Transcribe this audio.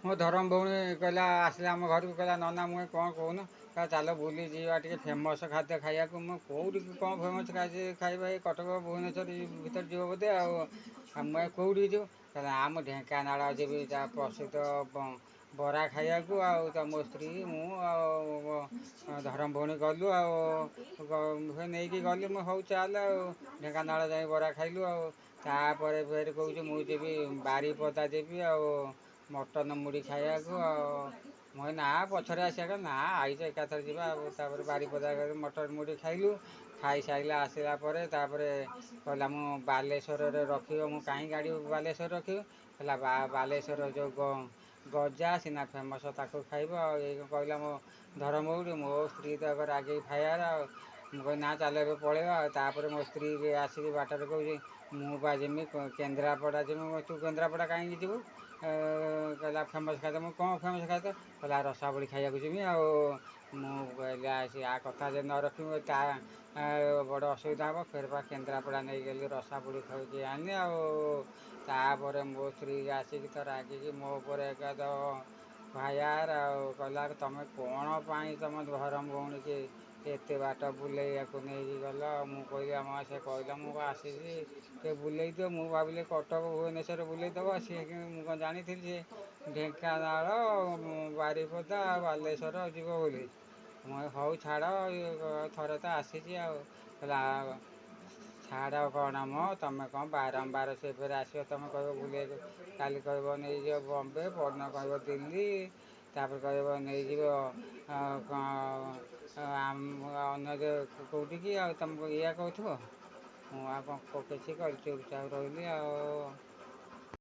ମୋ ଧରମ ଭଉଣୀ କହିଲା, ଆସିଲା ଆମ ଘରକୁ, କହିଲା, ନନା, ମୁଁ କ'ଣ କହୁନ? କହିଲା, ଚାଲ ବୁଲି ଯିବା ଟିକେ ଫେମସ୍ ଖାଦ୍ୟ ଖାଇବାକୁ। ମୁଁ କେଉଁଠିକି? କ'ଣ ଫେମସ୍ ଖାଇବା? ଏଇ କଟକ ଭୁବନେଶ୍ୱର ଭିତରେ ଯିବ ବୋଧେ। ଆଉ ମୁଁ କେଉଁଠିକି ଯିବ? କହିଲା, ଆମ ଢେଙ୍କାନାଳ ଯିବି, ତା ପ୍ରସିଦ୍ଧ ବରା ଖାଇବାକୁ। ଆଉ ତ ମୋ ସ୍ତ୍ରୀ, ମୁଁ ଆଉ ଧରମ ଭଉଣୀ ଗଲୁ ଆଉ ନେଇକି ଗଲି ମୁଁ। ହଉ ଚାଲ। ଆଉ ଢେଙ୍କାନାଳ ଯାଇ ବରା ଖାଇଲୁ। ଆଉ ତାପରେ ଫେର କହୁଛି, ମୁଁ ଯିବି ବାରିପଦା ଯିବି ଆଉ ମଟନ୍ ମୁଢ଼ି ଖାଇବାକୁ। ଆଉ ମୁଁ ନା, ପଛରେ ଆସିବା। ନା, ଆଇଛ ଏକାଥରେ ଯିବା। ଆଉ ତାପରେ ବାରିପଦା ମଟନ୍ ମୁଢ଼ି ଖାଇଲୁ। ଖାଇସାରିଲା ଆସିଲା ପରେ ତାପରେ କହିଲା, ମୁଁ ବାଲେଶ୍ୱରରେ ରଖିବ। ମୁଁ କାହିଁ ଗାଡ଼ି ବାଲେଶ୍ୱର ରଖିବ? କହିଲା, ବାଲେଶ୍ୱର ଯେଉଁ ଗଜା ସିନା ଫେମସ୍, ତାକୁ ଖାଇବ। ଆଉ ଏଇ କହିଲା ମୋ ଧରମ ଭଉଣୀ। ମୋ ସ୍ତ୍ରୀ ତ ରାଗିକି ଫାୟାର। ଆଉ ମୁଁ କହିଲି, ନା, ଚାଲ ଏବେ ପଳେଇବା। ଆଉ ତାପରେ ମୋ ସ୍ତ୍ରୀ ଆସିକି ବାଟରେ କହୁଛି, ମୁଁ ବା ଯିମି କେନ୍ଦ୍ରାପଡ଼ା ଯିମି। ତୁ କେନ୍ଦ୍ରାପଡ଼ା କାହିଁକି ଯିବୁ? କହିଲା, ଫେମସ୍ ଖାଦ୍ୟ। ମୁଁ କ'ଣ ଫେମସ୍ ଖାଦ୍ୟ? କହିଲା, ରସାବଳି ଖାଇବାକୁ ଯିମି। ଆଉ ମୁଁ କହିଲି, ସେ ଆ କଥା ଯଦି ନ ରଖିବୁ ତା ବଡ଼ ଅସୁବିଧା ହେବ। ଫେର ବା କେନ୍ଦ୍ରାପଡ଼ା ନେଇଗଲି, ରସାବଳି ଖାଇକି ଆଣିଲି। ଆଉ ତାପରେ ମୋ ସ୍ତ୍ରୀ ଆସିକି ତ ରାଗିକି ମୋ ଉପରେ ଏକା ତ ଫାୟାର। ଆଉ କହିଲା, ତମେ କ'ଣ ପାଇଁ ତମ ଧରମ ଭଉଣୀକି ଏତେ ବାଟ ବୁଲେଇବାକୁ ନେଇକି ଗଲ? ମୁଁ କହିଲି, ଆମ ସେ କହିଲା ମୁଁ ଆସିଛି, ଟିକେ ବୁଲେଇ ଦିଅ। ମୁଁ ଭାବିଲି କଟକ ଭୁବନେଶ୍ୱର ବୁଲେଇ ଦେବ ସିଏ। ମୁଁ କ'ଣ ଜାଣିଥିଲି ସେ ଢେଙ୍କାନାଳ, ବାରିପଦା, ବାଲେଶ୍ୱର ଯିବ ବୋଲି। ମୁଁ ହଉ ଛାଡ଼, ଥରେ ତ ଆସିଛି। ଆଉ କହିଲା, ଛାଡ଼ କ'ଣ ମ, ତମେ କ'ଣ ବାରମ୍ବାର ସେ ଫେରେ ଆସିବ, ତମେ କହିବ ବୁଲେଇବାକୁ। କାଲି କହିବ ନେଇଯିବ ବମ୍ବେ, ପରଦିନ କହିବ ଦିଲ୍ଲୀ, ତାପରେ କହିବ ନେଇଯିବ ଅନ୍ୟ କେଉଁଠିକି। ଆଉ ତମକୁ ଏଇଆ କହୁଥିବ। ମୁଁ ଆଉ କ'ଣ କିଛି କହିଲି, ଚୁପଚାପ ରହିଲି ଆଉ।